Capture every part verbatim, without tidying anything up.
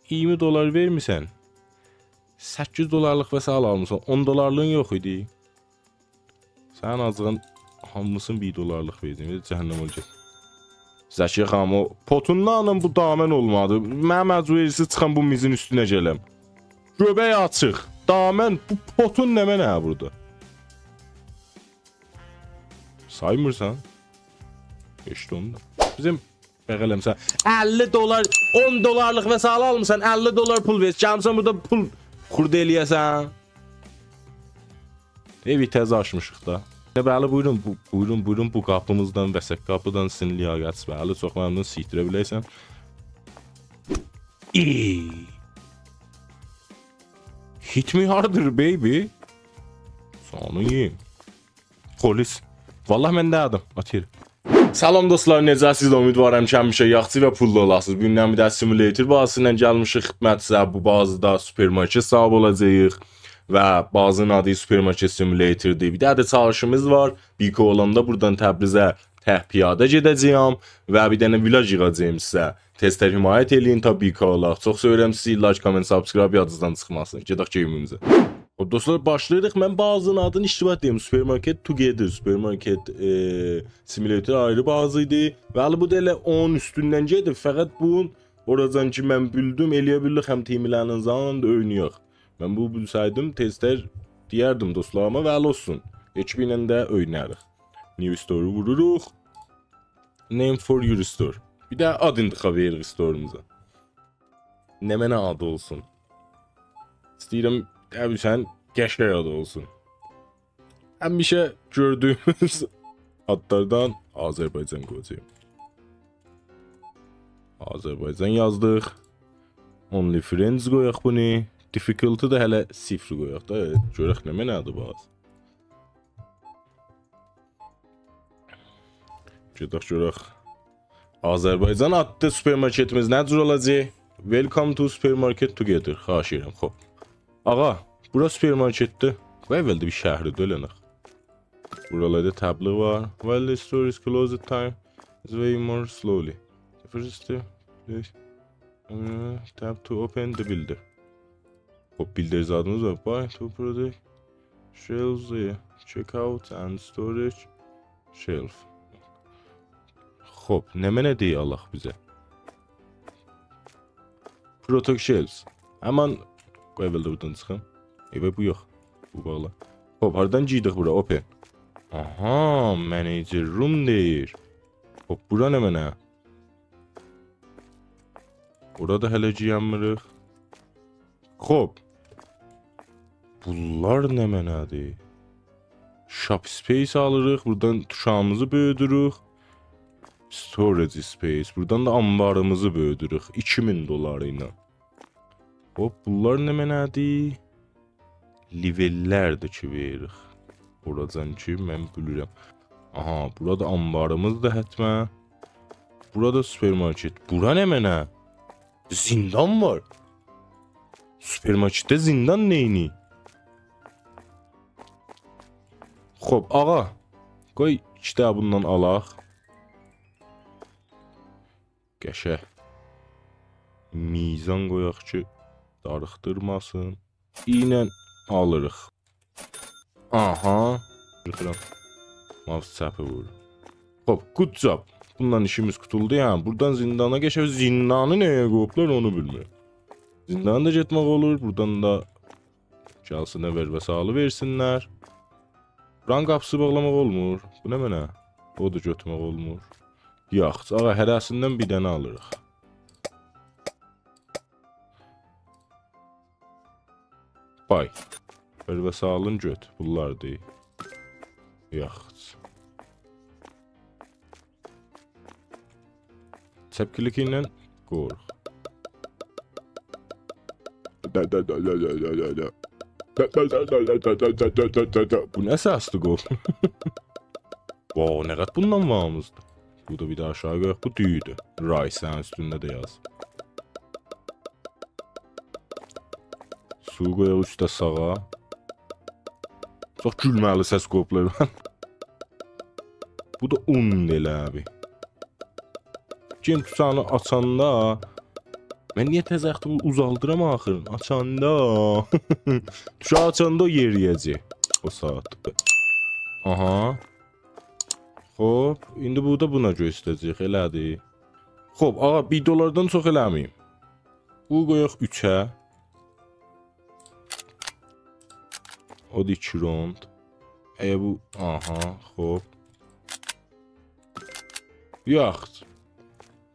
اییرمی دلار وئرمیسن. سککیز دلارلیق وسایل آلمیسان، اون دلارلیغین یوخ ایدی. سنین آجیغین هامیسینی بیر دلارلیق وئره‌جم. جهنم اول گئت. زکیه خانیم، او پوتوندان بو دامن اولمادی. منه مجبور ائدیرسیز چیخام بو میزین اوستونه گلم. گؤبک آچیق. دامن، بو پوتون نمنه بورادا؟ سایمیرسان؟ هئچ ده اوندا. بیزیم بغلم سن اللی دلار، اون دلارلیق وسایل آلمیسان، اللی دلار پول وئر. گلمیسن بورادا پول خورد ائله‌یه‌سن. ائوی تازه آچمیشیق دا. بلی، بویورون، بو-، بویورون، بویورون، بو قاپیمیزدان، وسط قاپیدان سیزین لیاقت. بلی، چوخ ممنون، سیکتیره بیله‌سن. ای. Hit me harder, baby. سونو یئییم. پلیس. والله من ده آدام. آتیر. سلام دوستلار، نئجه‌سیز؟ امیدوارم کی همیشه یاخشی و پوللو اولاسینیز. بوگون ده بیر دنه simulator بازیسی ایله گلمیشیک خدمتینیزه. بو بازیدا سوپرمارکت صاحیبی اولاجاغیق و بازی‌نین آدی Supermarket Simulator-دیر. بیر دنه ده چالیشیمیز وار. بیکا اولاندا بورادان تبریزه تک پیاده گئده‌جه‌یم و بیر دنه ویلاگ ییغاجاغام سیزه. تئزتر حمایت ائله‌یین تا بیکا اولاق. چوخ سئویرم سیزی. Like، comment، subscribe یادینیزدان چیخماسین. گئدک گیم‌یمیزه. خب دوستلار، باشلاییریق. من بازی‌نین آدینی اشتباه دئدیم. Supermarket Together، Supermarket، ائ، Simulator آیری بازی ایدی. بلی، بو دا ائله اونون اوستوندن گئدیب. فقط بو اوراجان کی من بیلدیم، ائلیه بیلدیک هم تیم‌لرینن زامان دا اوینایاق. من بو بیلسه‌یدیم، تئزتر دئیردیم دوستلاریما، ولی اولسون. اکیب ایله ده اویناریق. New Store-و ووروروق. Name for your store. بیر ده آد انتخاب ائدیریک store-اوموزا. نمنه آدی اولسون؟ ایسته‌ییرم، طبیعی، قشنگ آدی اولسون. همیشه گؤردویوموز آدلاردان آذربایجان قویاجاغام. آذربایجان یازدیق. Only friends قویاق بونو. Difficulty ده هله صفر قویاق دا. گؤرک نمنه‌دیر بو آد. گئدک گؤرک. آذربایجان آدلی سوپرمارکتیمیز نه جور اولاجاق؟ Welcome to Supermarket Together. خواهش ائدیرم. خب. آغا، بورا سوپرمارکتدیر. قوی اولده بیر شهری دؤنک. بورالاردا تبلیغ وار. While the store is closed, time is way more slowly. The first step, please, uh, tap to open the builder. خب، builder زادیمیز وار. Buy two product, shelves, uh, checkout and storage shelf. خب، نمنه دئییر آلاق بیزه؟ Product shelves. همان، قوی اولده بورادان چیخیم. ائوه، بو یوخ. بو باغلی. خب، هاردان گیردیک بورا؟ Open. آها، manager room دئییر. خب، بورا نمنه؟ بورا دا هله گیرنمیریک. خب. بونلار نمنه‌دیر؟ Shop space آلیریق. بورادان توشاغیمیزی بؤیودوروک. Storage space. بورادان دا آنباریمیزی بؤیودوروک. ایکی مین دلار ایله. خب، بونلار نمنه‌دیر؟ لیوللردیر کی وئریریک. اوراجان کی من بیلیرم. آها، بورا دا آنباریمیزدیر حتما. بورا دا سوپرمارکت. بورا نمنه؟ زیندان وار. سوپرمارکتده زیندان نئینیر؟ خب، آغا. قوی ایکی دنه بوندان آلاق. قشنگ. میزان قویاق کی داریخدیرماسین. ایله آلیریق. آها. ییخیرام. Mouse چپی وور. خب، good job. بونونلا ایشیمیز قوتولدو. یعنی، بورادان زیندانا قشنگ، زیندانی نه‌یه قویوبلار، اونو بیلمیرم. زیندانا دا گئتمک اولور، بورادان دا گلسینلر، وسایلی وئرسینلر. بورانین قاپیسینی باغلاماق اولمور. بو نمنه؟ او دا گؤتورمک اولمور. یاخشی، آغا، هره‌سیندن بیر دنه آلیریق. Buy. وسایلین گؤت، بونلاردیر. یاخشی. چپ کلیک ایله قویوروق. بو نه سسدیر، قوی؟ واو، نه قدر بوندان واریمیزدیر. بو دا بیر دنه آشاغی قویاق. بو دویودو. Rice، سنین اوستونده ده یاز. سو قویاق اوسته ساغا. چوخ گولمه‌لی سس قوپولار. بو دا اون ائله ابی. گئن توسانی آچاندا من نییه تزه وقتی بونو اوزالدیرام آخیرین؟ آچاندا. دوشا آچاندا او یئرییه‌جک. او ساعات. آها. خوب، ایندی بورادا بونا گؤستره‌جه‌ییک، ائله‌دیر. خوب، آغا، بیر دلاردان چوخ ائله‌مه‌ییم. بو قویاق اوچه. او دا ایکی روند. ائ، بو، آها، خوب. یاخشی.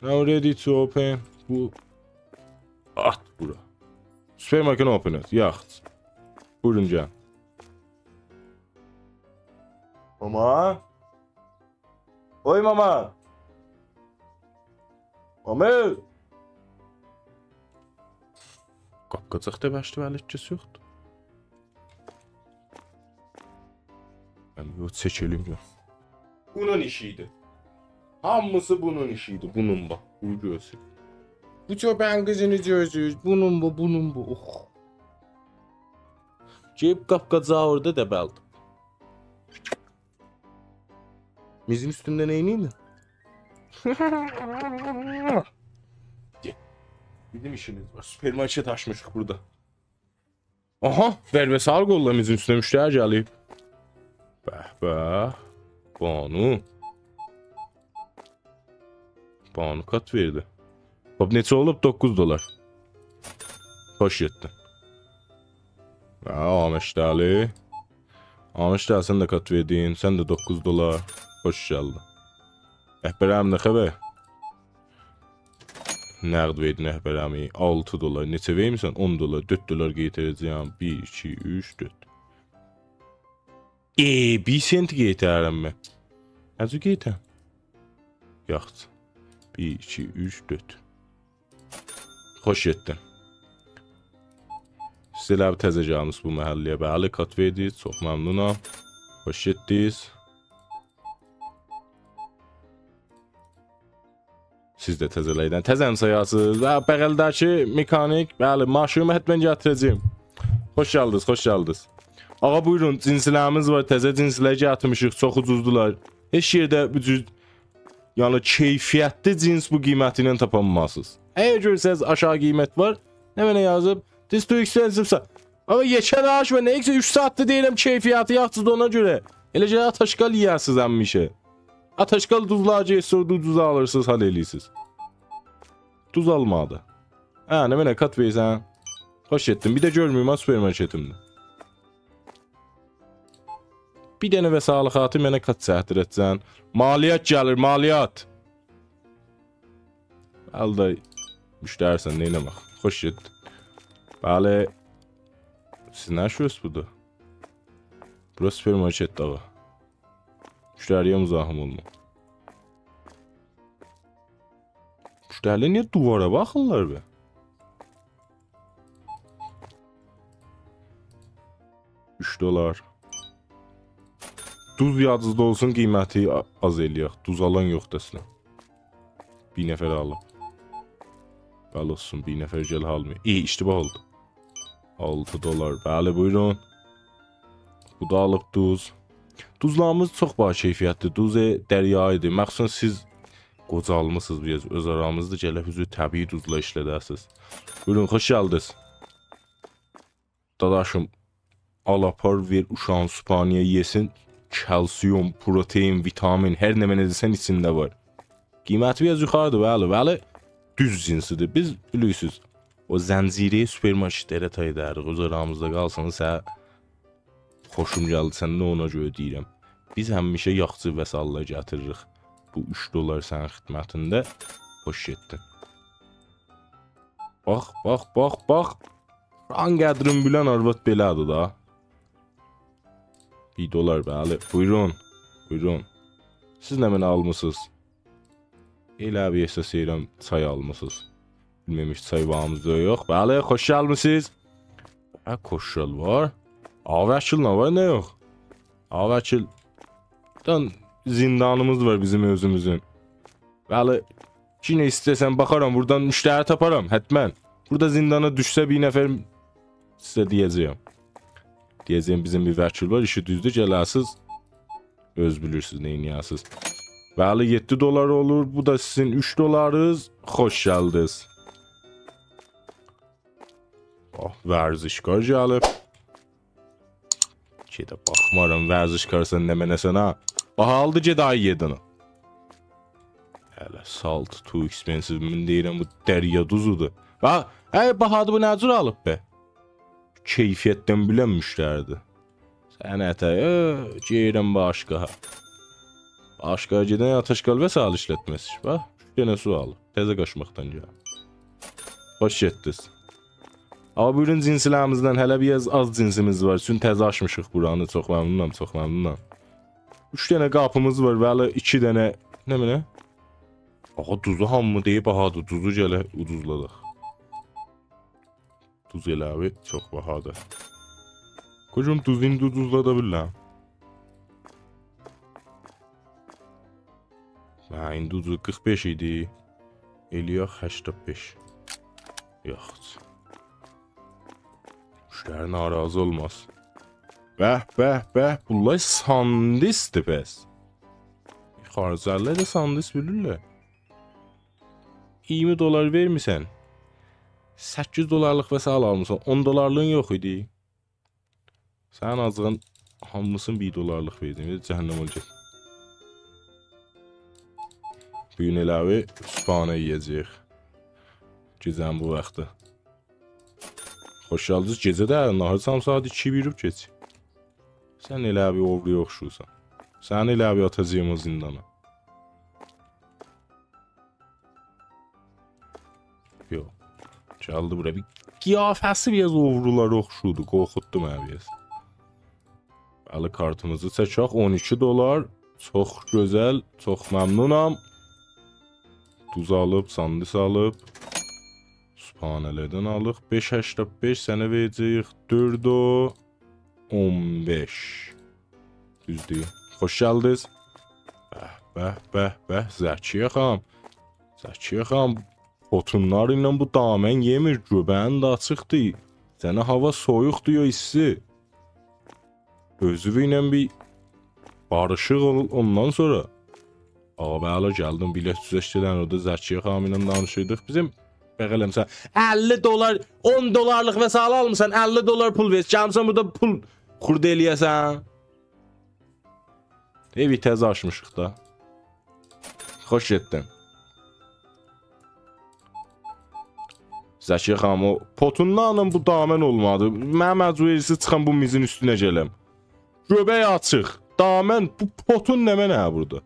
Now ready to open. بو آت بورا. Supermarket open it. یاخشی. بویورون گلین. ماما؟ اوی ماما. ماما. قاپی قاجاق دا بشدی، ولی کس یوخدور. من بیر چکیلیم یا. بونون ایشی ایدی. هامیسی بونون ایشی ایدی. بونون باخ. بو گؤرسون. بو چوپان قیزینی گؤرسوز. بونون بو، بونون بو. اوخ. گئدیب قاپی قاجاغی اورادا دبلدی. میزین اوستونده نئینیرلر؟ گل. بیزیم ایشیمیز وار. سوپرمارکت آچمیشیق بورادا. آها، ور و ساغ قوللا میزین اوستونه مشتری گلیب. به به. بانو. بانو کارت وئردی. خوب، نئچه اولوب؟ دوققوز دلار. خوش گئتدین. ها، آمشدالی. آمشدالی، سن ده کارت وئردین. سن ده دوققوز دلار. خوش گلدین. رهبر عمی، نه خبر؟ نقد وئردین رهبر عمی. آلتی دلار. نئچه وئرمیسن؟ اون دلار. دؤرد دلار قئیتره‌جه‌یم. بیر، ایکی، اوچ، دؤرد. ائ، بیر سنت قئیترم من. نه جور قئیترم؟ یاخشی. بیر، ایکی، اوچ، دؤرد. خوش گئتدین. سیز ائله بیر تزه گلمیسینیز بو محله‌یه. بلی، کارت وئردینیز. چوخ ممنونام. خوش گئتدینیز. سیز ده تزه‌لردن. تزه‌نی سایاسینیز. و بغلده‌کی مکانیک. بلی، ماشینیمی حتماً گتیره‌جه‌یم. خوش گلدینیز، خوش گلدینیز. آغا، بویورون، جنسلریمیز وار، تزه جنسلری گتیرمیشیک، چوخ اوجوزدولار. هئچ یئرده بو جور، یعنی، کیفیتلی جنس بو قیمتی ایله تاپانمازسینیز. اگر گؤرسز آشاغی قیمت وار، نمنه یازیب؟ This too expensive، sir. آغا، یئکه داش و نه ایکسه اوچ ساعاتدیر دئییرم کیفیتی یاخشیدیر اونا گؤره. ائله گرک آت‌آشغال یئیه‌سیز همیشه. آت‌آشغال دوزلاری گئتسه اورادا اوجوزا آلیرسینیز، حال ائله‌ییرسینیز. دوز آلمادی. هه، نمنه، کارت وئریرسن؟ خوش گئتدین. بیر ده گؤرمویوم ها سوپرمارکتیمده. بیر دنه وسایل خاطر منه کارت چکدیره‌جکسن. مالیات گلیر، مالیات. الده مشتری‌سن، نئینه‌مک؟ خوش گئت. بلی. سیز نه شویوز بودور؟ بورا سوپرمارکتدیر، آغا. مشتری‌یه مزاحم اولما. مشتری‌لر نییه دیوارا باخیرلار به؟ اوچ دلار. دوز یادینیزدا اولسون، قیمتی آ-، آز ائله‌یک. دوز آلان یوخدور اصلاً. بیر نفر آلیب. بلی اولسون، بیر نفر گل آلمایا. ای، اشتباه اولدو. آلتی دلار. بلی، بویورون. بو دا آلیب دوز. دوزلاریمیز چوخ باکیفیتلی. دوز دریایی‌دیر. مخصوصاً سیز قوجالمیسینیز بیر آز. اؤز آرامدا گرک حضور طبیعی دوزلا ایشلده‌سیز. بویورون، خوش گلدینیز. داداشیم، آل آپار، وئر اوشاغین صبحانه‌یه یئسین. کلسیوم، پروتئین، ویتامین، هر نمنه دئسن ایچینده وار. قیمتی بیر آز یوخاریدیر، بلی، بلی. دوز جنسیدیر. بیز، بیلیرسینیز، او زنجیره سوپرمارکتلره تای دئییریک. اؤز آرامیزدا قالسین، سه خوشوم گلدی سندن، اونا گؤره دئییرم. بیز همیشه یاخشی وسایل‌لر گتیریریک. بو اوچ دلار سنین خدمتینده. خوش گئتدین. باخ، باخ، باخ، باخ. آن قدرین بیلن آرواد بئله‌دیر دا. بیر دلار، بلی. بویورون. بویورون. سیز نمنه آلمیسینیز؟ ائله بیر احساس ائدیرم، چای آلمیسینیز. بیلمیرم هئچ چای واریمیز یا یوخ. بلی، خوش گلمیسینیز. هه، خوش گل وار. آغا وکیل، نه وار، نه یوخ؟ آغا وکیل، بیر دنه زندانیمیز وار بیزیم اؤزوموزون. بلی، یئنه ایسته‌سن باخارام، بورادان مشتری تاپارام، حتماً. بورادا زندانا دوشسه بیر نفر، سیزه دئیه‌جه‌یم. دئیه‌جه‌یم، بیزیم بیر وکیل وار، ایشی دوزدور، گله‌سیز. اؤز بیلیرسینیز، نئینیه‌سیز. بلی، یئددی دلار اولور، بو دا سیزین اوچ دلارینیز. خوش گلدینیز. آه، ورزشکار گلیب. گئده باخمارام، ورزشکارسان نمنه‌سن ها. باهالیدیر، گئت آی یئدینی. هله salt too expensive، من دئییرم بو دریا دوزودور. باخ، هه، باهادیر، بو نه جور آلیب به؟ کیفیتدن بیلن مشتری‌دیر. سن اتر، اه، گئدیرم باشقاها. باشقاها گئدن آتش قلبه سال ایشلتمز. باخ، اوچ دنه سو آلیب. تزه قاچماقدان گلن. خوش گئتدینیز. آقا، بویورون جنسلریمیزدن، هله بیر آز، آز جنسیمیز وار. چون تزه آچمیشیق بورانی. چوخ ممنونام، چوخ ممنونام. اوچ دنه قاپیمیز وار، بلی، ایکی دنه. نمنه؟ آقا، دوزو هامی دئییب باهادیر. دوزو گله اوجوزلاداق. دوز ائله بیر چوخ باهادیر. قوجوم، دوزو ایندی اوجوزلادا بیلرم. هه، ایندی اوجوز قیرخ بئش ایدی. ائلیاخ هشتاد بئش. یوخ. مشتری ناراضی اولماز. به، به، به، بونلار ساندیسدیر پس. خارجی‌لر ده ساندیس بیلیرلر. اییرمی دلار وئرمیسن. سککیز دلارلیق وسایل آلمیسان. اون دلارلیغین یوخ ایدی. سن آزیغین هامیسینی بیر دلارلیق وئردین. جهنم اول گئت. بو گون ائله بیر صبحانه یئیه‌جه‌ییک. گئجه‌نین بو واختی. خوش گلدینیز. گئجه ده ناهار ساعت ایکی بیر گئج. سن ائله بیر اوغرویا اوخشورسان. سنی ائله بیر آتاجاغام او زیندانا. یوخ. گلدی بورا. بیر قیافه‌سی بیر آز اوغرولارا اوخشوردو. قورخوتدو منی بیر آز. بلی، کارتیمیزی چکک. اون ایکی دلار. چوخ گؤزل. چوخ ممنونام. دوز آلیب، ساندیس آلیب. صبحانه‌لردن آلیق. بئش هشتاد بئش سنه وئره‌جه‌ییک. دؤرد و اون بئش. دوزدور. خوش گلدینیز. به، به، به، به. زکیه خانیم. زکیه خانیم، پوتونلار ایله بو دامن یئمیر، گؤبه‌یین ده آچیقدیر. سنه هاوا سویوقدور یا ایستی؟ اؤزووو ایله بیر باریشیق اول، اوندان سونرا. آقا، بلی، گلدیم، بیلت دوزشدیلن، اورادا زکیه خانیم ایله دانیشیردیق. بیزیم، بغلم سن، اللی دلار، اون دلارلیق وسایل آلمیسان، اللی دلار پول وئر. گلمیسن بورادا پول خورد ائلیه‌سن. ائوی تزه آچمیشیق دا. خوش گئتدین. زکیه خانیم، او پوتوندان بو دامن اولمادی. منه مجبور ائدیرسیز چیخام بو میزین اوستونه گلم. گؤبک آچیق. دامن، بو پوتون نمنه بورادا؟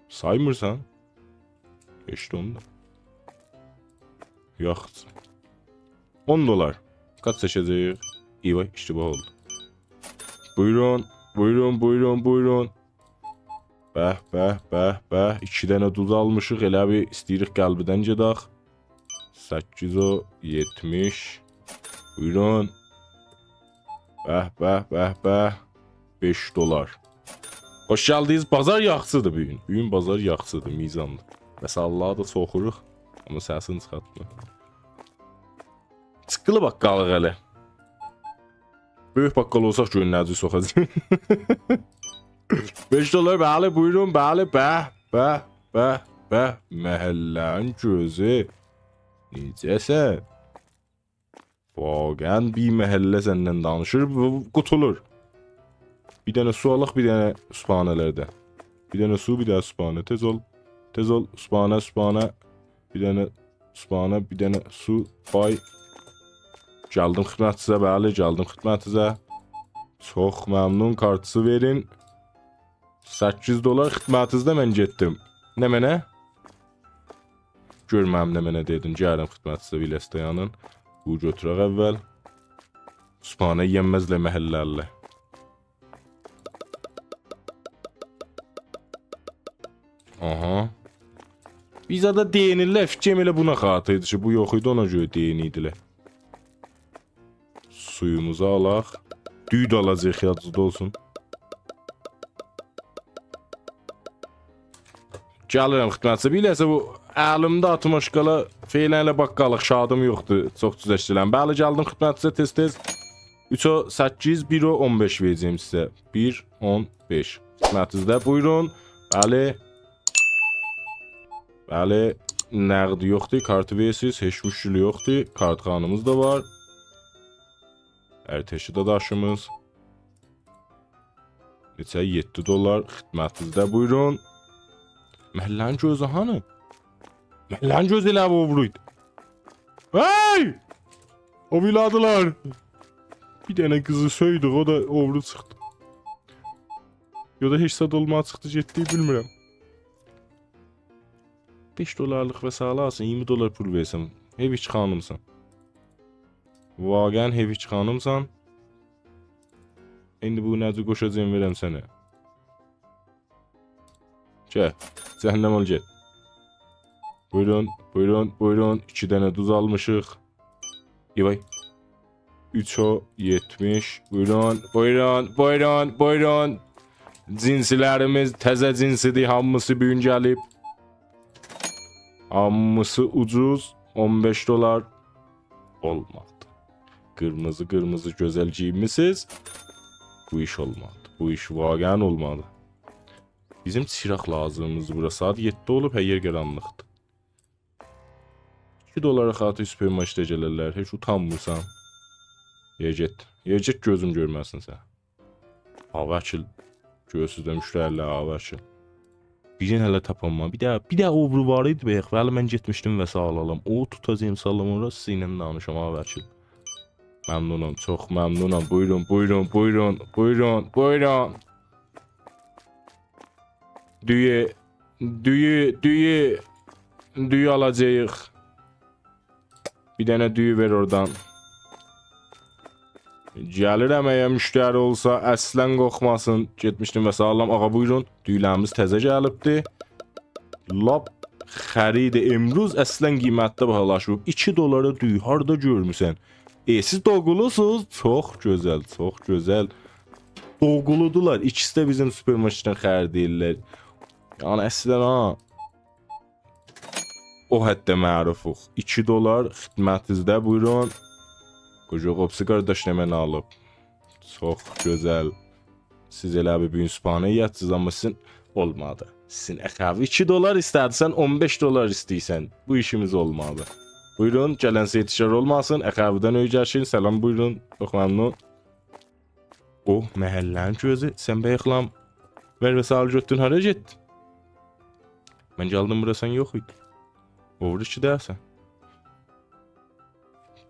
سایمیرسان؟ هئچ ده اوندا. یوخ. اون دلار. کارت سئچه‌جه‌ییک. ای وای، اشتباه اولدو. بویورون، بویورون، بویورون، بویورون. به، به، به، به. ایکی دنه دوز آلمیشیق. ائله بیر ایسته‌ییریک قلبیدن گئدک. سککیز و یئتمیش. بویورون. به، به، به، به. بئش دلار. خوش گلدینیز. بازار یاخشیدیر بو گون. بو گون بازار یاخشیدیر، میزاندیر. مثلا، اللری ده سوخوروق. آمما سسینی چیخارتما. چیخقیلی باققالیق هله. بؤیوک باققال اولساق گؤرون نه جور سوخاجاغیق. بئش دلار، بلی، بویورون، بلی، به، به، به، به، محله‌نین گؤزو. نئجه‌سن؟ واقعا بیر محله سنن دانیشیر، بو قوتولور. بیر دنه سو آلاق، بیر دنه صبحانه‌لردن. بیر دنه سو، بیر دنه صبحانه. تئز اول، تئز اول، صبحانه، صبحانه. بیر دنه صبحانه، بیر دنه سو، بای. گلدیم خدمتینیزه، بلی، گلدیم خدمتینیزه. چوخ ممنون، کارتیزی وئرین. سککیز دلار خدمتینیزده، من گئتدیم. نمنه؟ گؤرمه‌ییم نمنه دئدین، گلیم خدمتینیزه، بیر لحظه دایانین. بو گؤتورک اول. صبحانه یئیه‌نمزلر محله‌لی‌لر. آها. بیر زادا دئیینیرلر، فیکریم ائله بونا خاطر ایدی کی، بو یوخ ایدی، اونا گؤره دئیینیردیلر. سویوموزو آلاق. دود آلاجاغیق، یادینیزدا اولسون. گلیرم خدمتینیزه. بیر لحظه بو الیمده آتماشکالا فعلا ائله باققالیق شادیم یوخدور. چوخ گذشت ائله‌م. بلی، گلدیم خدمتینیزه تئز-تئز. اوچ و سککیز، بیر و اون بئش وئره‌جه‌یم سیزه. بیر، اون بئش. خدمتینیزده، بویورون. بلی. بلی. نقد یوخدور، کارتی وئرسیز، هئچ مشکلی یوخدور. کارت خانیمیز دا وار. ارتشی ده داشیمیز. نئچه؟ یئددی دلار. خدمتینیزده، بویورون. محله‌نین گؤزو هانی؟ محله‌نین گؤزو ائله اوورلویدو. هئی! او بیلادیلار. بیر دنه قیزی سؤیدوک، او دا اوورلو چیخدی. یا دا هئچ زاد اولمادی، چیخدی گئتدی، بیلمیرم. بئش دلارلیق وسایل آلسین، اییرمی دلار پول وئرسین. حئیف کی خانیمسان. واقعاً حئیف کی خانیمسان. ایندی بو نه‌جور قوشاجاغام وئرم سنه. گل. جهنم اول، گئت. بویورون، بویورون، بویورون. ایکی دنه دوز آلمیشیق. ای وای. اوچ و یئتمیش. بویورون، بویورون، بویورون، بویورون. جنسلریمیز تزه جنسیدیر. هامیسی بو گون گلیب. هامیسی اوجوز. اون بئش دلار. اولمادی. قیرمیزی، قیرمیزی گؤزل گئیینمیسینیز. بو ایش اولمادی. بو ایش واقعاً اولمادی. بیزیم چیراق لازیمیمیز بورا. ساعات یئددی اولوب، هر یئر قارانلیقدیر. ایکی دلارا خاطیر سوپرمارکته گلرلر. هئچ اوتانمیرسان. یئره گئت. یئره گئت، گؤزوم گؤرمه‌سین سن. آ وکیل. گؤرسوز ده مشتری‌لر، آ وکیل. بیرین هله تاپام ما. بیر ده، بیر ده اوبری وار ایدی به‌یخ. ولی من گئتمیشدیم وسایل آلام. او توتاجاغام، سالام اورا، سیزینله دانیشام، آ وکیل. ممنونام، چوخ ممنونام. بویورون، بویورون، بویورون، بویورون، بویورون. دویو، دویو، دویو، دویو آلاجاغیق. بیر دنه دویو وئر اورادان. گلیرم، اگر مشتری اولسا، اصلاً قورخماسین. گئتمیشدیم وسایل آلام. آقا، بویورون. دویولریمیز تزه گلیبدی. لاپ خرید امروز اصلاً قیمتده باهالاشیب. ایکی دلارا دویو هاردا گؤرموسن؟ ائ، سیز دوغولوسوز؟ چوخ گؤزل، چوخ گؤزل. دوغولودولار. ایکیسی ده بیزیم سوپرمارکتدن خرید ائدیرلر. یعنی اصلاً ها. او حدده معروفوق. ایکی دلار خدمتینیزده، بویورون. قوجا قوپسی قارداش نمنه آلیب؟ چوخ گؤزل. سیز ائله بیر بو گون صبحانه یئیه‌جکسینیز، آمما سیزین اولمادی. سیزین اخوی ایکی دلار ایسته‌دی، سن اون بئش دلار ایسته‌ییرسن. بو ایشیمیز اولمادی. بویورون، گلن سیزه تکرار اولماسین. اخوی‌دن اؤیرشین. سلام، بویورون. چوخ ممنون. او، محله‌نین گؤزو، سن به‌یخ لام وئر وسایل گؤتدون، هارا گئتدین؟ من گلدیم بورا، سن یوخ ایدین. اوغرو کی دئییرسن.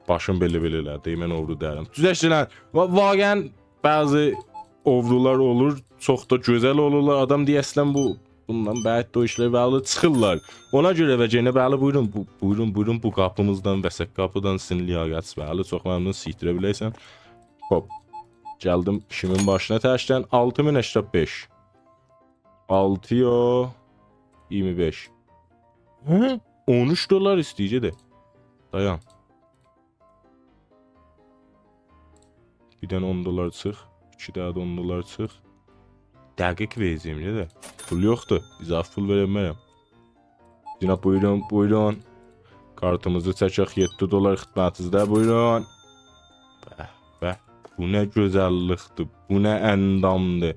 باشیم بئله-بئله ائله‌دی، من اوغرو دئییرم. دوزشدیلر. وا-، واقعاً بعضی اوغرولار اولور، چوخ دا گؤزل اولورلار. آدام دئییر، اصلاً بو، بوندان بعید ده او ایشلر بلی چیخیرلار. اونا گؤره و یئنه بلی، بویورون، بو-، بویورون، بویورون، بو قاپیمیزدان، وسط قاپیدان سیزین لیاقتینیز بلی، چوخ ممنون، سیخدیره بیلرسن. هوپ. گلدیم ایشیمین باشینا تکدن. آلتی مین هشتاد بئش. آلتی یا اییرمی بئش. هه؟ اون اوچ دلار ایسته‌ییر، گئده. دایان. بیر دنه اون دلار چیخ. ایکی دنه ده اون دلار چیخ. دقیق وئره‌جه‌یم، گئده. پول یوخدور. اضافی پول وئره بیلمرم. جناب، بویورون، بویورون. کارتیمیزی چکک، یئددی دلار خدمتینیزده، بویورون. به، به. بو نه گؤزللیکدیر، بو نه اندامدیر.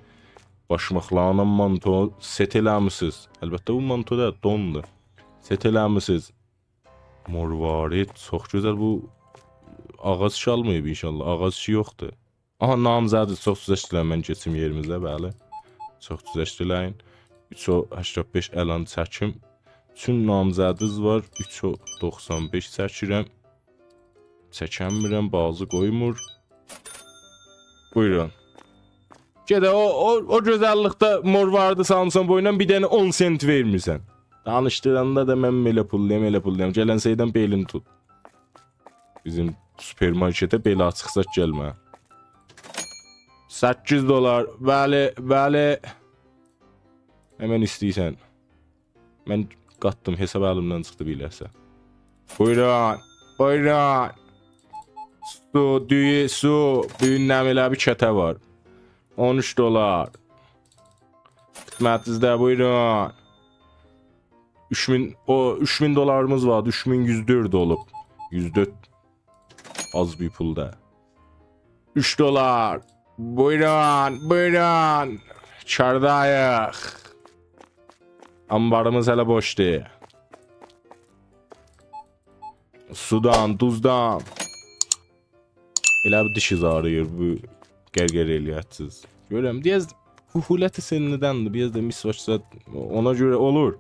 باشماقلارلا مانتو ست ائله‌میسینیز. البته، بو مانتو دئییل، دوندور. ست ائله‌میسینیز. مروارید، چوخ گؤزل بو. آغاج چالماییب انشاءالله، آغاج ایشی یوخدور. آها، نامزدیز، چوخ دوزشدیلر، من کئچیم یئریمیزه، بلی. چوخ دوزشدیلر. اوچ و هشتاد بئش الان چکیم. چون نامزدیز وار، اوچ و دوخسان بئش چکیرم. چکنمیرم، بازی قویمور. بویورون. گئده او، او، او گؤزللیکده مرواریدی سالمیسان بوینونا، بیر دنه اون سنت وئرمیرسن. دانیشدیراندا دا من بئله پوللویام، ائله پوللویام. گلن سیدن بئلینی توت. بیزیم سوپرمارکته بئله آچیق زاد گلمه. سککیز دلار. بلی، بلی. همن ایسته‌ییرسن. من قاتدیم، حساب الیمدن چیخدی بیر لحظه. بویورون، بویورون. سو، دویو، سو. بو گون نمنه بیر کته وار. اون اوچ دلار. خدمتینیزده، بویورون. اوچ مین، او، اوچ مین دلاریمیز واردی، اوچ مین یوز دؤرد اولوب. یوز دؤرد آز بیر پولدو. اوچ دلار. بویورون، بویورون. کارداییق. آنباریمیز هله بوشدور. سودان، دوزدان. ائله بیر دیشیز آغرییر بو قرقره ائلیه‌سیز. گؤرورم، بیر آز کهولت سنیدندیر، بیر آز دا مسواک زاد، اونا گؤره اولور.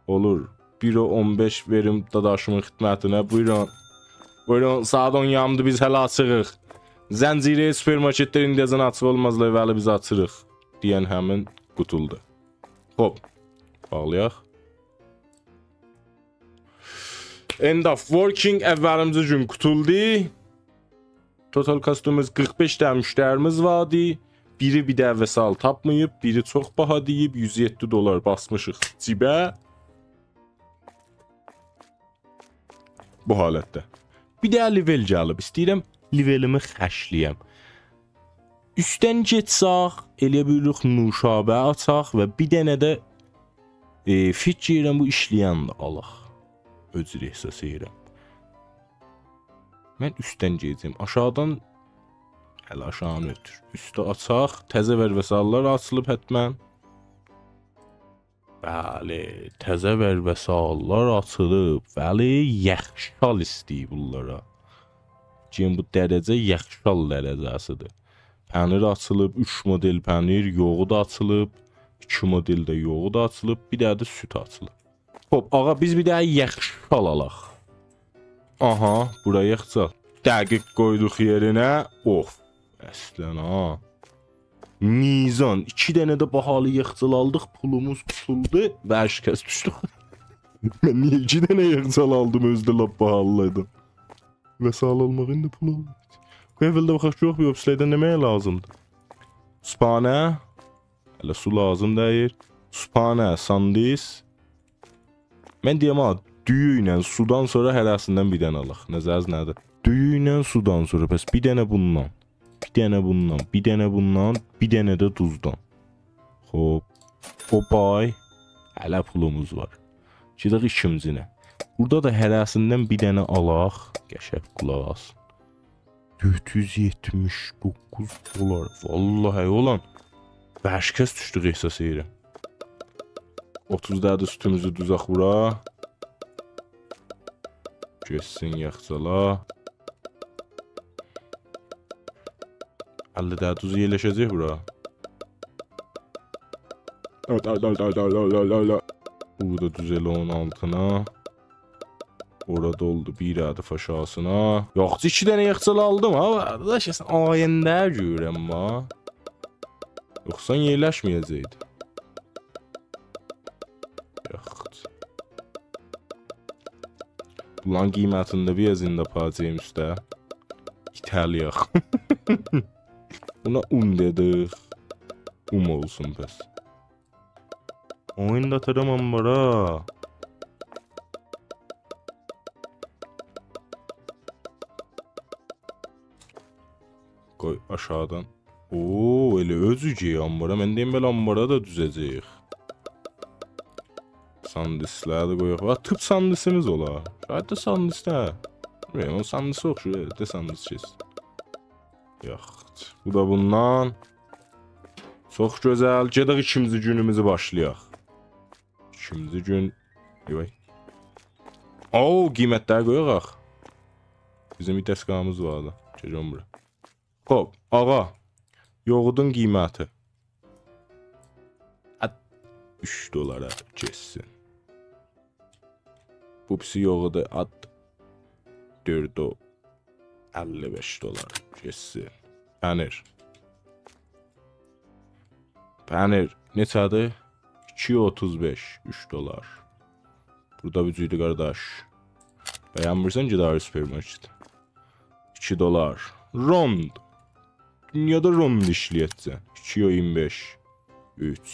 اولور. بیر اون بئش وئریم داداشیمین خدمتینه. بویورون. بویورون، ساعات اون یاریمدیر، بیز هله آچیغیق. زنجیره سوپرمارکت‌لر ایندیه‌جن آچیق اولمازلار، ولی بیز آچیریق. دئین همین قوتولدو. خوب. باغلایاق. End of working، اولیمجی گون قوتولدو. Total customers، قیرخ بئش دنه مشتریمیز واردی. بیری بیر دنه وسال تاپماییب، بیری چوخ باها دئییب، یوز یئددی دلار باسمیشیق جیبه. بو حالتده. بیر دنه لول گلیب. ایسته‌ییرم لولیمی خرجله‌یم. اوستدن گئتسک، ائلیه بیلیریک نوشابه آچاق و بیر دنه ده، ائ، فیکیر ائلییرم بو ایشله‌ینی ده آلاق. اؤجور احساس ائلییرم. من اوستدن گئده‌جم. آشاغیدان، هله آشاغینی اؤتور. اوستو آچاق. تزه ورق وسایل‌لر آچیلیب حتماً. بلی، تزه ورق وسایل‌لر آچیلیب. ولی یخچال ایسته‌ییر بونلارا. گئدین بو درجه یخچال درجه‌سیدیر. پنیر آچیلیب، اوچ مدل پنیر، یوغورت آچیلیب، ایکی مدل ده یوغورت آچیلیب، بیر دنه ده سود آچیلیب. خوب، آغا، بیز بیر دنه یخچال آلاق. آها، بورا یخچال. دقیق قویدوق یئرینه. اوف، اصلاً ها. میزان، ایکی دنه ده باهالی یخچال آلدیق، پولوموز قوتولدو و هر کس دوشدو. من نییه ایکی دنه یخچال آلدیم، اؤزو ده لاپ باهالی‌دی؟ وسایل آلماق ایندی پول اولمور. قوی اولده باخاق، یوخ، بیر اوبسلرده نمنه لازیمدیر؟ صبحانه. هله سو لازیم دئییل. صبحانه، ساندویچ. من دئیم ها، دویو ایله سودان سونرا هره‌سیندن بیر دنه آلاق. نظرینیز نه‌دیر؟ دویو ایله سودان سونرا، پس بیر دنه بوندان، بیر دنه بوندان، بیر دنه بوندان، بیر دنه ده دوزدان. خوب. او بای. هله پولوموز وار. گئدک ایکینجینه. بورادا دا هره‌سیندن بیر دنه آلاق. قشنگ قولاق آسین. دؤرد یوز یئتمیش دوققوز دلار. واللهی اولان. بشکست دوشدوک احساس ائلییرم. اوتوز دنه ده سودوموزو دوزاق بورا. گئتسین یخچالا. اللی دنه دوز یئرلشه‌جک بورا. بو دا دوز ائله اونون آلتینا. اورا دولدو بیر عدد آشاغیسینا. یوخ، ایکی دنه یخچال آلدیم ها. قارداش، سن آینده‌یه گؤرورم ها. یوخسا یئرلشمه‌یه‌جکدی. یوخ. بونلارین قیمتینی ده بیر آز ایندی آپاراجاغام اوسته. ایته‌لییاق. بونا اون دئدیک. اون اولسون پس. اونو دا آتارام آنبارا. قوی آشاغیدان. اوو، ائله اؤزو کی آنبارا. من دئییم بئله آنبارا دا دوزه‌جک. ساندویچلری ده قویاق. باخ، توپ ساندویچیمیز اولار. شاید ده ساندویچ ده. بیلمیرم، او ساندویچ اوخشویور، ائله ده ساندویچ کئچ. یاخشی. بو دا بوندان. چوخ گؤزل. گئدک ایکینجی گونوموزو باشلایاق. ایکینجی گون. ای وای. اوو، قیمتلری قویاق. بیزیم بیر دستگاهیمیز واردی. گئدک بورا. خوب، آغا. یوغورتون قیمتی. آت. اوچ دلارا گئتسین. بو پیسی یوغوردو، آت. دؤرد او. اللی بئش دلار. گئتسین. پنیر. پنیر نئچه‌دیر؟ ایکی اوتوز بئش، اوچ دلار. بورادا بیر جوردو، قارداش. بیه‌نمیرسن، گئت آیری سوپرمارکت. ایکی دلار. روند. دونیادا روند ایشله‌یه‌جکسن. ایکی ایگیرمی بئش. اوچ.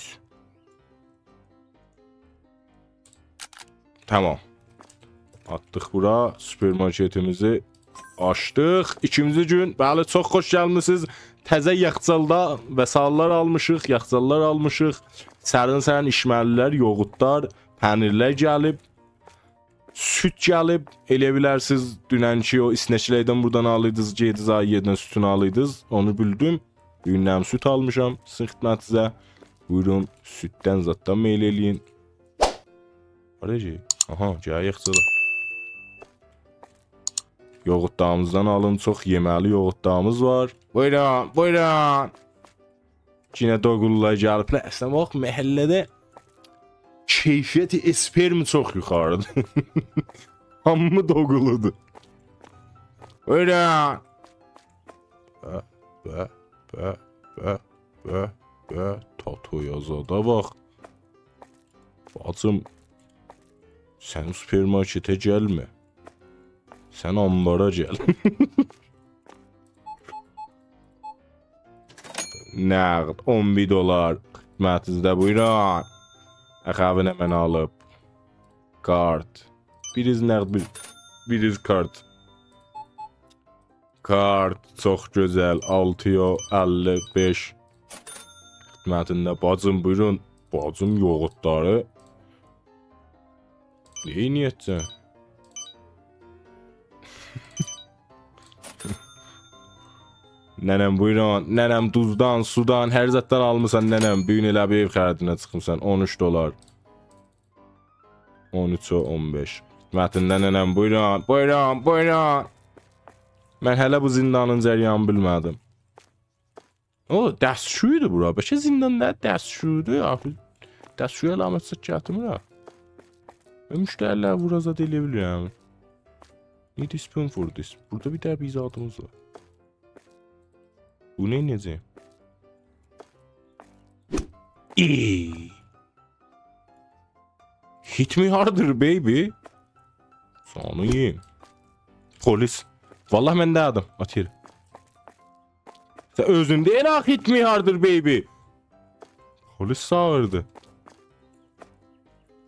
تامام. آتدیق بورا. سوپرمارکتیمیزی آچدیق. ایکینجی گون. بلی، چوخ خوش گلمیسینیز. تزه یخچالدا وسایل‌لر آلمیشیق، یخچال‌لار آلمیشیق. سرین-سرین ایچمه‌لی‌لر، یوغورتلار، پنیرلر گلیب. سود گلیب، ائلیه بیلرسینیز، دوننکی او اسنک‌لردن بورادان آلیدینیز، گئدیدینیز آیری یئردن سودونو آلیدینیز، اونو بیلدیم. بو گون ده سود آلمیشام سیزین خدمتینیزه. بویورون، سوددن زاددان میل ائله‌یین. هارا کی؟ آها، گل یخچالا. یوغورتلاریمیزدان آلین، چوخ یئمه‌لی یوغورتلاریمیز وار. بویورون، بویورون. یئنه دوغوللار گلیبلر. اصلاً باخ، محله‌ده کیفیت اسپرم چوخ یوخاریدیر. هامی دوغولودور. بویورون. به، به، به، به، به، به. تاتویا زادا باخ. باجیم، سن سوپرمارکته گلمه. سن آنبارا گل. نقد اون بیر دلار. خدمتینیزده، بویورون. اخوی نمنه آلیب؟ کارت. بیریز نقد، بیر، بیریز کارت. کارت، چوخ گؤزل، آلتی‌یا اللی بئش. خدمتینده باجیم، بویورون. باجیم، یوغورتلاری نئینیه‌جکسن؟ ننه‌م، بویورون. ننه‌م، دوزدان، سودان، هر زاددان آلمیسان، ننه‌م. بو گون ائله بیر ائو خریدینه چیخمیسان. اون اوچ دلار. اون اوچ و اون بئش. خدمتینده ننه‌م، بویورون، بویورون، بویورون. من هله بو زیندانین جریانینی بیلمه‌دیم. او، دستشویی‌دی بورا. بلکه زیندان نه، دستشویی‌دی. آخی دستشویی علامت سات گتیرمیر ها. و مشتری‌لری بورا زاد ائلیه بیلیرم. Need spoon for this. بورادا بیر دنه بیر زادیمیز وار. بو نه، نئجه؟ ای. Hit me harder, baby. سنی یئییم. پلیس. والله من دئدیم. آت یئره. سن اؤزون دئیین آخی hit me harder, baby. پلیس چاغیردی.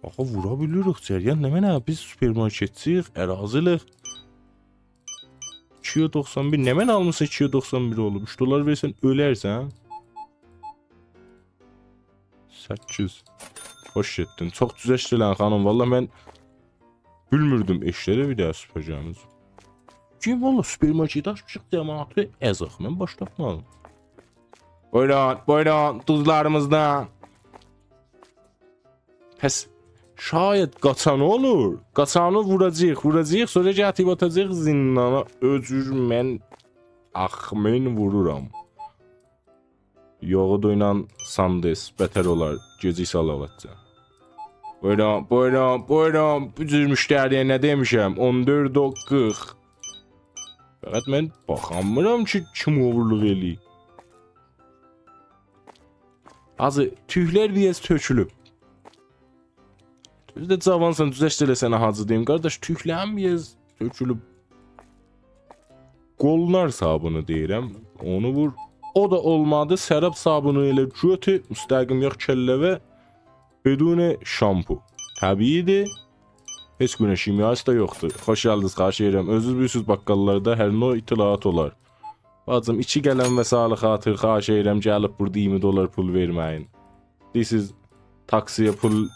آخی وورا بیلیریک، جریان نمنه؟ بیز سوپرمارکتچی‌ییک، اراذیلیک. ایکی یوز دوخسان بیر، نمنه آلمیسان ایکی یوز دوخسان بیر اولوب؟ اوچ دلار وئرسن اؤلرسن. سککیز. خوش گئتدین. چوخ دوز اشله‌دین، خانیم. والله من بیلمیردیم، اشله‌ده بیر دنه سوپرمارکت. کیم والله سوپرمارکت آچمیشیق، جماعتی ازاق. من باش تاپمادیم. بویورون، بویورون، دوزلاریمیزدان. پس شاید قاچان اولور. قاچانی ووراجاغیق، ووراجاغیق، سونرا گتیریب آتاجاغیق زیندانا. اؤزور من آخمین وورورام. یوغو دوینان ساندیس بتر اولار. گئجیک سالالاتجا. بویورون، بویورون، بویورون. بو جور مشتری‌یه نه دئمیشم؟ اون دؤرد و قیرخ. فقط من باخامیرام کی، کیم اوغورلوق ائله‌ییر. حاجی، توکلر بیر آز تؤکولوب. اؤزو ده جاوانسان، دوز اشله‌سنه، حاجی دئییم. قارداش، توکلرین بیر آز تؤکولوب. قولنار صابونو دئییرم. اونو وور. او دا اولمادی. سراب صابونو ائله گؤتور، مستقیم یاخ کلّه‌وه. بدون شامپو. طبیعی‌دیر. هئچ گونش شیمیاسی دا یوخدور. خوش گلدینیز، خواهش ائدیرم. اؤزونوز بیلیرسینیز، بقاللاردا هر نوع اطلاعات اولار. باجیم، ایکی قلم وسایل خاطر، خواهش ائدیرم، گلیب بورادا ایگیرمی دلار پول وئرمه‌یین. دئییرسینیز، تاکسی‌یه پول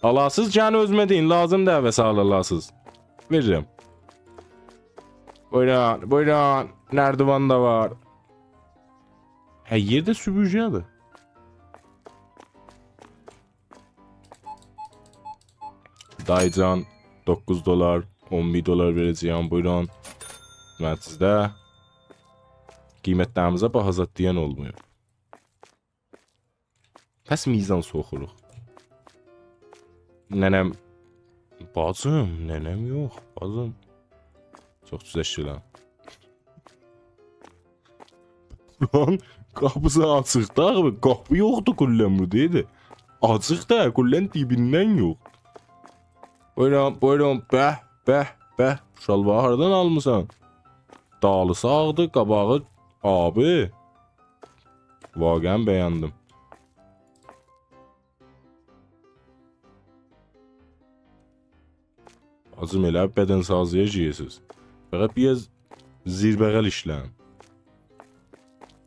آلاسینیز، گلین اؤزومه دئیین، لازیم دئییل وسایل آلاسینیز. وئریرم. بویورون، بویورون. نردیوان دا وار. هر یئرده سوپورگه‌دیر. دایی‌جان، دوققوز دلار، اون بیر دلار وئره‌جه‌یم، بویورون. خدمتینیزده. قیمتلریمیزه باها زاد دئین اولمویور. پس میزان سوخوروق. ننه‌م، باجیم، ننه‌م یوخ، باجیم. چوخ دوز اشله‌دین. بورانین قاپیسی آچیق دا، آخی قاپی یوخدور کلاً بورادا، ایدی. آچیق دا، کلاً دیبیندن یوخ. بویورون، بویورون، به، به، به. بو شالواری هاردان آلمیسان؟ دالیسی آغدی، قاباغی آبی. واقعاً بیندیم. حاجیم، ائله بدنسازی‌یا گیریرسینیز. فقط بیر آز زیربغل ایشله‌یین.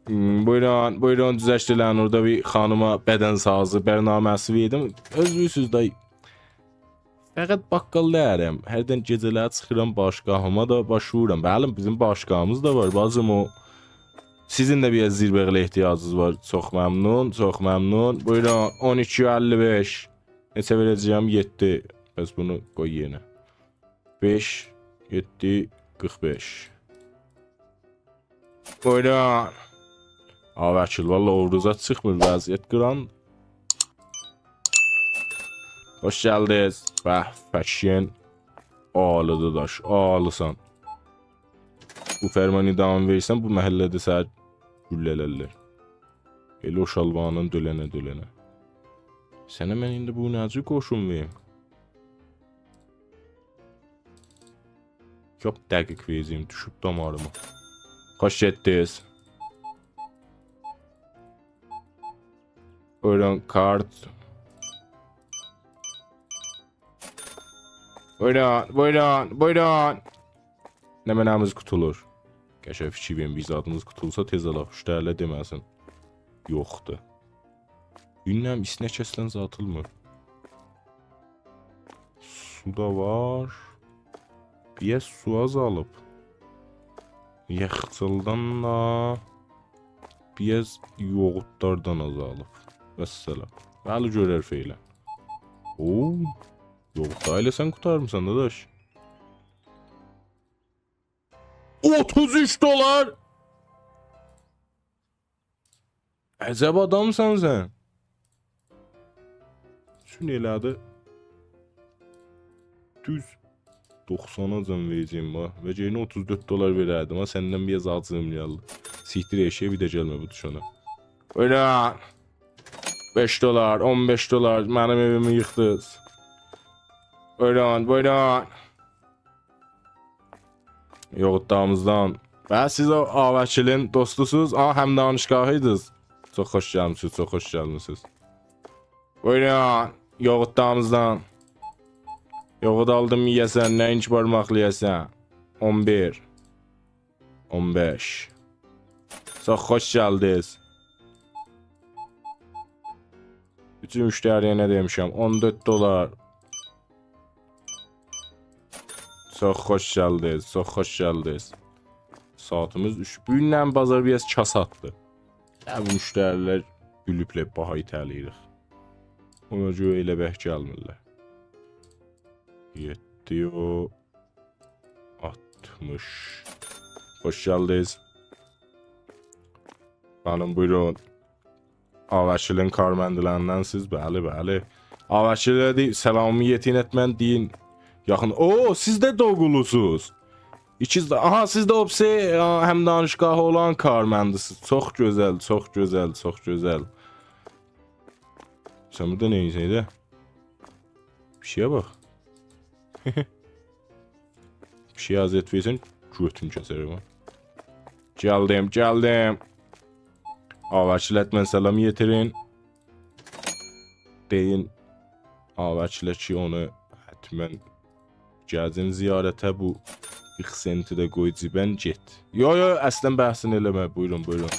هوم، بویورون، بویورون، دوز اشله‌یین. اورادا بیر خانیما بدنسازی برنامه‌سی وئردیم. اؤزونوز بیلیرسینیز دای. فقط بقال دئییرم. هردن گئجه‌لری چیخیرام باشگاهیما دا باش وورورام. بلی، بیزیم باشگاهیمیز دا وار، باجیم او. سیزین ده بیر آز زیربغله احتیاجینیز وار. چوخ ممنون، چوخ ممنون. بویورون، اون ایکی اللی بئش. نئچه وئره‌جه‌یم؟ یئددی. پس بونو قوی یئرینه. بئش، یئددی، قیرخ بئش. بویورون. آ، وکیل، والله اووروزا چیخمیر، وضعیت قیران. خوش گلدینیز. به، فکشن. عالی داداش، عالی‌سان. بو فرمانی ادامه وئرسن، بو محله‌ده سنی گولله‌لرلر. ائله او شالوارینان دؤلنه دؤلنه. سنه من ایندی بو نه‌جور قوشون وئریم؟ چوخ دقیق وئره‌جه‌یم، دوشوب داماریما. خوش گلدینیز. بویورون، کارت. بویورون، بویورون، بویورون. نمنه‌میز قوتولور؟ قشنگ فیکیر وئرین، بیر زادیمیز قوتولسا تئز آلاق، مشتری‌لر دئمه‌سین یوخدور. بیلمیرم، ایسنه کسلن زاتیلمیر. سو دا وار. بیر آز سو آزالیب. یخچالدان دا بیر آز یوغورتلاردان آزالیب. والسلام. بلی، گؤرر فعلا. اوو. یوغورت دا ائله سن قوتارمیسان، داداش. اوتوز اوچ دلار. عجب آدامسان سن. چون ائله‌دی. دوز دوخساناجان وئره‌جه‌یم، باخ. و یئنه اوتوز دؤرد دلار وئرردیم، ها، سندن بیر آز آجیغیم گلدی. سیکتیر ائشیگه، بیر ده گلمه بو دوشانه. بویورون. بئش دلار، اون بئش دلار، منیم ائویمی ییخدینیز. بویورون، بویورون. یوغورتلاریمیزدان. و سیز او آ وکیلین دوستوسوز، آ، همدانشگاهی‌دیز. چوخ خوش گلمیسیز، چوخ خوش گلمیسیز. بویورون، یوغورتلاریمیزدان. یوغورت آلدیم یئیه‌سن، نه اینکی بارماقلی یئیه‌سن. اون بیر. اون بئش. چوخ خوش گلدینیز. اوچون مشتری‌یه نه دئمیشم؟ اون دؤرد دلار. چوخ خوش گلدینیز، چوخ خوش گلدینیز. ساعاتیمیز اوچ. بو گون بازار بیر آز کاساتدی. یا، بو مشتری‌لر گولوبلر، باها ایته‌له‌ییریک. اونا گؤره ائله بک گلمیرلر. یئددی او. آلتمیش. خوش گلدینیز. خانیم، بویورون. آ وکیلین کارمندلریندنسیز؟ بلی، بلی. آ وکیله دئ-، سلامیتی ایلتمن دئیین. یاخین. او، سیز ده دوغولوسوز. ایکیز ده، آها، سیز ده اوبسه، آ، همدانشگاهی اولان کارمندیسیز. چوخ گؤزل، چوخ گؤزل، چوخ گؤزل. سن بوردا نه ائدیرسن؟ پیشیگه باخ. پیشیگه اذیت وئرسن، گؤتون کسرم ها. گلدیم، گلدیم. آ وکیله حتماً سلام یئتیرین. دئیین، آ وکیله کی، اونو حتماً گلسین زیارته، بو قیرخ سنتی ده قوی جیبن، گئت. یو، یو، اصلاً بحثین ائله‌مه، بویورون، بویورون.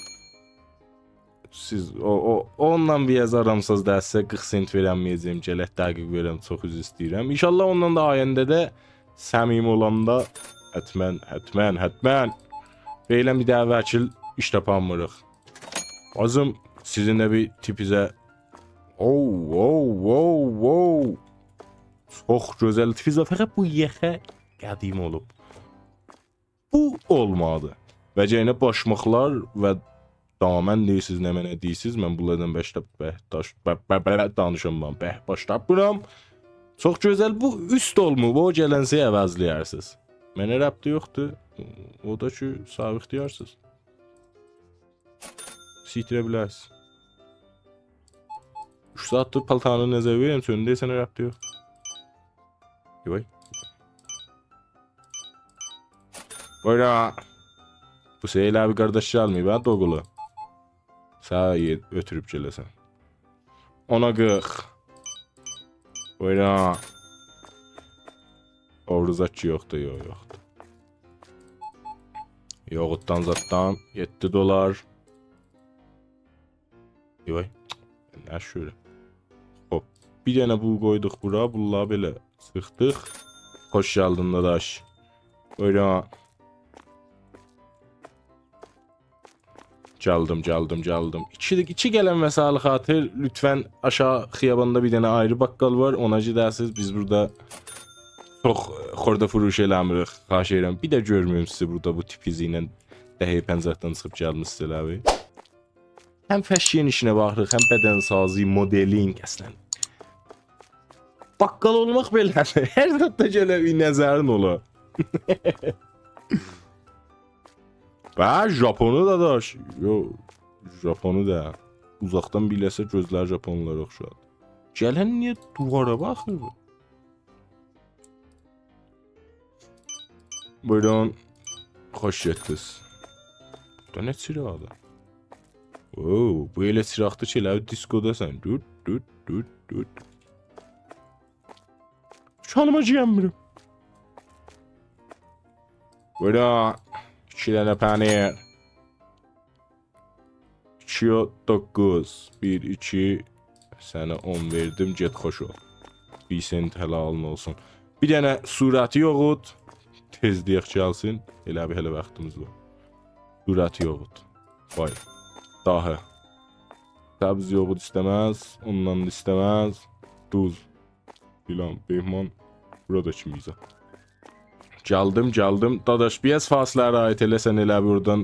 سیز، او، او، اونونلا بیر آز آرام ساز، دا سیزه قیرخ سنت وئرمه‌یه‌جه‌یم، گرک دقیق وئرم، چوخ عذر ایسته‌ییرم. ان‌شاءالله اونونلا دا آینده‌ده صمیمی اولاندا حتماً، حتماً، حتماً. بئله بیر دنه وکیل ایش تاپانمیریق. باجیم، سیزین ده بیر تیپیزه. او، او، او، او. چوخ گؤزل تیپیز وار، فقط بو یئخه قدیم اولوب. بو اولمادی. و یئنه باشماقلار و دامن دئییرسیز، نمنه دئییرسیز، من بونلاردان باشدا، به، داش، به، به، به، دانیشامام، به، باشلاممیرام. چوخ گؤزل، بو اوست اولمور، بو گلنسه عوضله‌یرسیز. منه ربطی یوخدور. او دا کی، صاحب اختیارسیز. سیکتیره بیلرسیز. اوچ ساعاتدیر پالتارینی نظر وئریرم، سؤندو، سنه ربطی یوخ. وای. بویورون. بو سری ائله بیر قارداش گلمه‌ییب، هه، دوغولو. سن یئ-، اؤتوروب گله‌سن. اونا قیرخ. بویورون. اوروزا کی یوخدور، یوخ، یوخدور. یوغورتدان زاددان یئددی دلار. وای، نه شوره. خوب، بیر دنه بو قویدوق بورا، بونلاری بئله چیخدیق. خوش گلدین، داداش. بویورون. گلدیم، گلدیم، گلدیم. ایکی، ایکی قلم وسایل خاطر، لطفاً آشاغی خیاباندا بیر دنه آیری باققال وار، اونا گئدرسیز، بیز بوردا چوخ خورده‌فروش ائله‌میریک، خواهش ائدیرم. بیر ده گؤرمه‌ییم سیزی بورادا بو تیپ ایزی ایله دهه پنجاهدان چیخیب گلمیسینیز ائله بیر. هم فشن ایشینه باخیریق، هم بدن‌سازی، مدلینگ، اصلاً. باققال اولماق بئله‌دیر. هر زاددا گله بیر نظرین اولا. به، ژاپونو دا داش. یو، ژاپونو دا. اوزاقدان بیله‌سه گؤزلری ژاپونلارا اوخشار. گلن نییه دیوارا باخیر بو؟ بویورون. خوش گئتدینیز. بو دا نه چیراغی‌دیر؟ اوو، بو ائله چیراغدیر کی، ائله بیل دیسکوداسان. دوت، دوت، دوت، دوت. چانیما گیرنمیرم. بویورون. ایکی دنه پنیر. ایکی و دوققوز. بیر، ایکی. سنه اون وئردیم، گئت خوش اول. بیر سنت حلالین اولسون. بیر دنه صورتی یوغورت. تئز دئیک گلسین. ائله بیر هله واختیمیز وار. صورتی یوغورت. وای. داهی. سبز یوغورت ایسته‌مز. اوندان دا ایسته‌مز. دوز. فلان، بهمان. بورا دا کیمیزه. گلدیم، گلدیم. داداش، بیر آز فاصله رعایت ائله‌سن، ائله بیر اورادان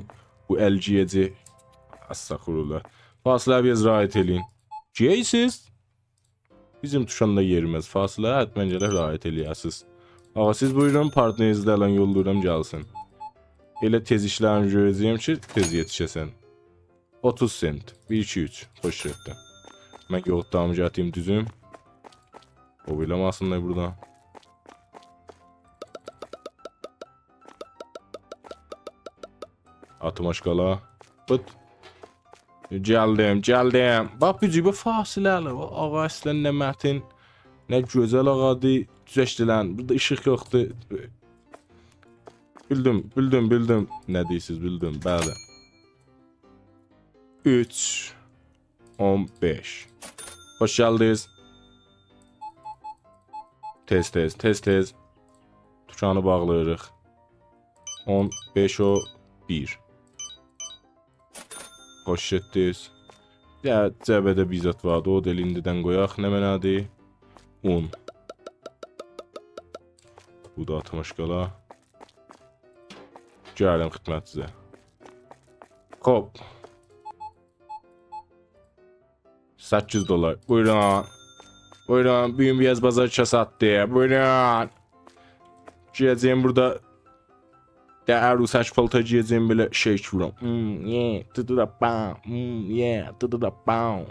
بو ال گییه‌جی. استغفرالله. فاصله بیر آز رعایت ائله‌یین. گییه‌سیز. بیزیم دوشاندا یئریمیز. فاصله حتماً گرک رعایت ائله‌یه‌سیز. آغا، سیز بویورون، پارتنرینیزی ده الان یوللاییرام گلسین. ائله تئز ایشلرینی گؤره‌جه‌یم کی، تئز یئتیشه‌سن. اوتوز سنت. بیر، ایکی، اوچ. خوش گئتدی. من یوغورتلاریمی گتیریم دوزوم. او بیله‌مه‌سینلر بورادا. آتیم آشغالا. بیت. گلدیم، گلدیم. باخ، بو جیبه فاصله‌لی. باخ، آغا اصلاً نه متین، نه گؤزل آغادیر. دوزشدی لن. بورادا ایشیق یوخدور. بیلدیم، بیلدیم، بیلدیم. نه دئییرسیز، بیلدیم. بلی. اوچ، اون بئش. خوش گلدینیز. تئز، تئز، تئز، تئز. دوکانی باغلاییریق. اون بئش و بیر. خوش گئتدینیز. یا، جعبه‌ده بیر زاد واردی. او دا ائله ایندیدن قویاق. نمنه‌دیر؟ اون. بو دا آتیم آشغالا. گلدیم خدمتینیزه. خوب. سککیز دلار. بویورون. بویورون. بو گون بیر آز بازار کساددی. بویورون. گییه‌جه‌یم بورادا. ده عروسک پالتار گییه‌جه‌یم، بئله شیک وورام. هوم، یه، دودودا بام. هوم، یه، دودودا بام.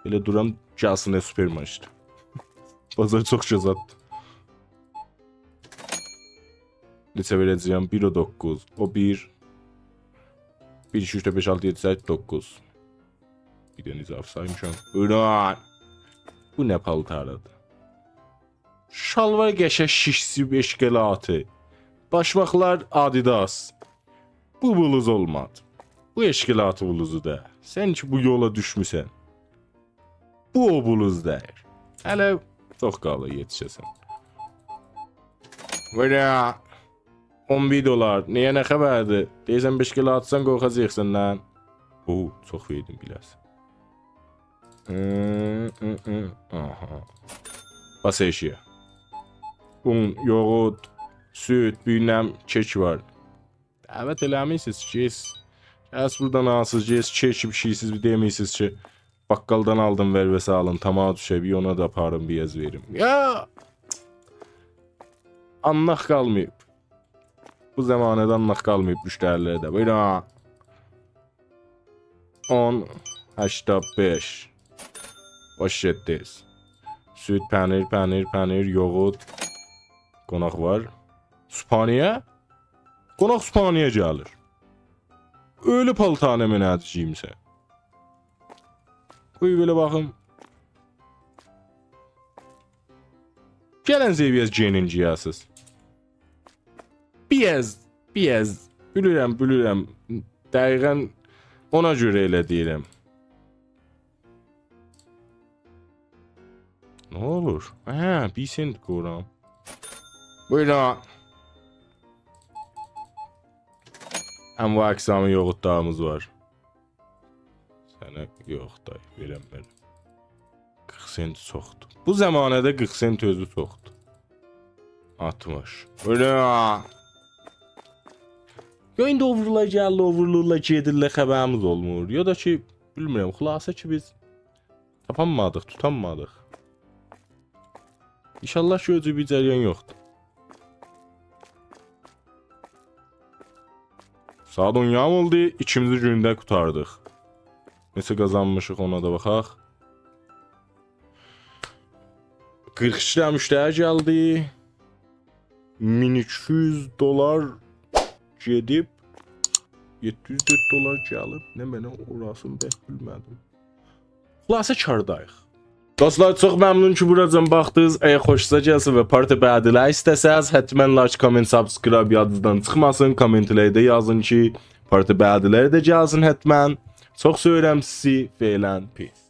بئله دورام، گلسین سوپرمارکت. بازار چوخ گؤزلدیر. نئچه وئره‌جه‌یم؟ بیر و دوققوز. او بیر. بیر، ایکی، اوچ، دؤرد، بئش، آلتی، یئددی، سککیز، دوققوز. بیر دنه اضافه سایمیشام. بویورون. بو نه پالتاری‌دیر؟ شالوار قشه شیشسی اشکلاتی. باشماقلار آدیداس. بو بلوز اولمادی. بو اشکلاتی بلوزو دا. سن کی بو یولا دوشموسن. بو او بلوز دئییل. هله چوخ قالیر یئتیشه‌سن. وئره. اون بیر دلار. نییه، نه خبردیر؟ دئییرسن بئش کیلو آتسان قورخاجاق سندن. اوو، چوخ وئردیم بیله‌سه. هوم، هوم، هوم. آها. باس ائشییه. اون، یوغورت، سود، بیلمم، کئک وار. دعوت ائله‌میسینیز، گئتسیز. گئتسیز بورادان آلسیز، گئتسیز کئک بیشیرسیز، بیر دئمیرسیز کی، باققالدان آلدیم، وئر وئسه آلین، تماعا دوشوب، اونا دا آپارین، بیر آز وئریم. یا! آنلاق قالماییب. بو زمانه‌ده آنلاق قالماییب مشتری‌لره ده. بویورون. اون، هشتاد بئش. خوش گئتدینیز. سود، پنیر، پنیر، پنیر، یوغورت. قوناق وار. صبحانه‌یه؟ قوناق صبحانه‌یه گلیر. اؤیله پالتار نمنه‌دیر گئیمیسن؟ قوی بئله باخیم. گلن سئویه‌ز گئنین گییه‌سیز. بیر آز، بیر آز. بیلیرم، بیلیرم. دقیقاً اونا گؤره ائله دئییرم. نه اولور؟ هه، بیر سنت قویورام. بویورون. انواع اقسام یوغورتلاریمیز وار. سنه یوخ، دای، وئرم، وئرم. قیرخ سنت چوخدور. بو زمانه‌ده قیرخ سنت اؤزو چوخدور. آلتمیش. اؤله. یا ایندی اوورلار گلدی، اوورلورلار گئدیرلر، خبریمیز اولمور. یا دا کی، بیلمیرم، خلاصه کی بیز تاپانمادیق، توتانمادیق. ان‌شاءالله کی، اؤزو بیر جریان یوخدور. ساعات اون یاریم اولدو، ایکینجی گونده قوتاردیق. نئچه قازانمیشیق، اونا دا باخاق. قیرخ ایکی دنه مشتری گلدی. مین ایکی یوز دلار گئدیب، یئددی یوز دؤرد دلار گلیب. نه، من اوراسینی بک بیلمه‌دیم. خلاصه کارداییق. دوستلار، چوخ ممنون کی بوراجان باخدینیز. اگر خوشونوزا گلسه و پارت بعدی‌لر ایسته‌سز، حتماً لایک، کامنت، سابسکرایب یادینیزدان چیخماسین. کامنت‌لرده یازین کی پارت بعدی‌لر ده گلسین حتماً. چوخ سئویرم سیزی. فعلاً، پیس.